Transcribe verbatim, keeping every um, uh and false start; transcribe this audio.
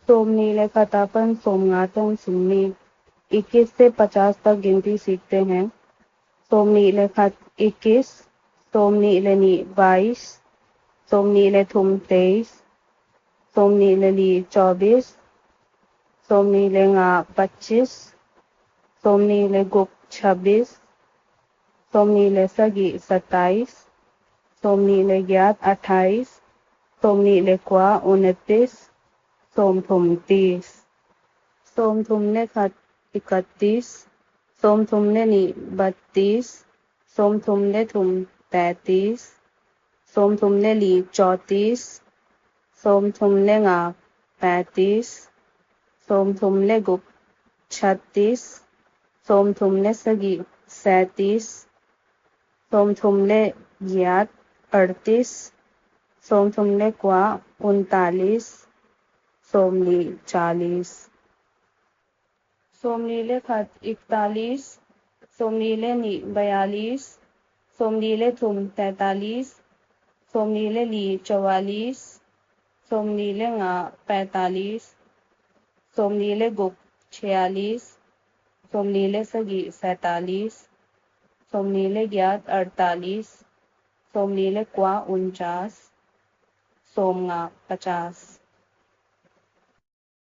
Sawmnih leh khat apan sawmnga tan sawmnih. इक्कीस से पचास तक गिनती सीखते हैं। Sawmnih leh khat, इक्कीस. Sawmnih leh nih, बाईस. Sawmnih leh thum, तेईस. Sawmnih leh li, चौबीस. Sawmnih leh nga, पच्चीस. Sawmnih leh guk, छब्बीस. Sawmnih leh sagih, सत्ताईस. Sawmnih leh giat, अट्ठाईस. Sawmnih leh kua, उनतीस. Sawmthum, तीस. Sawmthum leh khat, इकतीस. Sawmthum leh nih, बत्तीस. Sawmthum leh thum, तैंतीस. Sawmthum leh li, चौंतीस. Sawmthum leh nga, पैंतीस. Sawmthum leh guk, छत्तीस. Sawmthum leh sagih, सैंतीस. Sawmthum leh giat, अड़तीस. Sawmthum leh kua, उनतालीस. Sawmli, चालीस. Sawmli leh khat, इकतालीस. Sawmli leh nih, बयालीस. Sawmli leh thum, तैंतालीस. Sawmli leh li, चौवालीस. Sawmli leh nga, पैंतालीस. Sawmli leh guk, छियालीस. Sawmli leh sagih, सैंतालीस. Sawmli leh giat, अड़तालीस. Sawmli leh kua, उनचास. Sawmnga, पचास.